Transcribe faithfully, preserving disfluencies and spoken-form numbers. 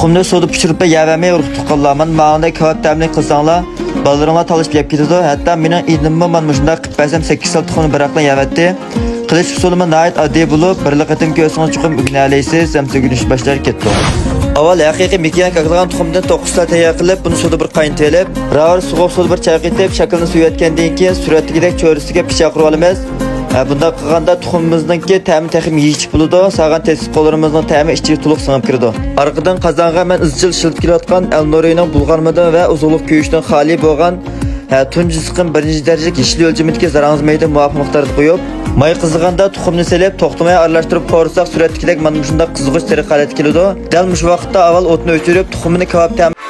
تۇخۇمنى سۇدا پىشۇرۇپ يەۋەرمەي، ئۇرۇق تۇغقانلار، مانا ماڭىدەك كاۋاپ تەملىك قىلساڭلار، بالىلىرىڭلار تالىشىپ يەپ كېتىدۇ. ھەتتا مېنىڭ ئىنىممۇ مانا مۇشۇنداق قىلىپ بەرسەم، سەككىز تال تۇخۇمنى بىراقلا يەۋەتتى. قىلىش ئۇسۇلىمۇ ناھايىتى ئاددىي بولۇپ، بىرلا قېتىم كۆرسىڭىز چوقۇم ئۆگىنەلەيسىز، ئەمدى ئۆگىنىشنى باشلاپ كېتىدۇ. ئاۋۋال ھەقىقىي مېكىياڭ كاكىلىغان تۇخۇمدىن توققۇز تال تەييار قىلىپ، بۇنى سۇدا بىر قاينىتىۋېلىپ، راۋۇر سوغۇق سۇدا بىر چايقىتىپ، شەكلىنى سۈرۈۋەتكەندىن كېيىن، سۈرەتتىكىدەك چۆرىسىگە پىچاق ئۇرۇۋالىمىز. ھە، بۇنداق قىلغاندا تۇخۇمىمىزنىڭكى تەمى تېخىمۇ يېيىشلىك بولىدۇ، سالغان تېتىتقۇلىرىمىزنىڭ تەمى ئىچىگە تولۇق سىڭىپ كىرىدۇ. ئارقىدىن قازانغا مەن ئىزچىل ئىشلىتىپ كېلىۋاتقان ئەلنۇرىنىڭ بۇلغانمىدىن ۋە ئوزۇقلۇق كۆيۈشىدىن خالىي بولغان، ھە، تۇنجى سىقىم بىرىنچى دەرىجىلىك يېشىل ئۆلچىمىدىكى زاراڭزا مەيدىنى مۇۋاپىق مىقداردا قويۇپ، ماي قىزىغاندا تۇخۇمنى سېلىپ، توختىماي ئارىلاشتۇرۇپ قورۇساق، سۈرەتتىكىدەك مانا مۇشۇنداق قىزغۇچ تېرىق ھالەتكە كېلىدۇ. دەل مۇشۇ ۋاقىتتا ئاۋۋال ئوتنى ئۆچۈرۈپ، تۇخۇمنى كاۋاپ تەم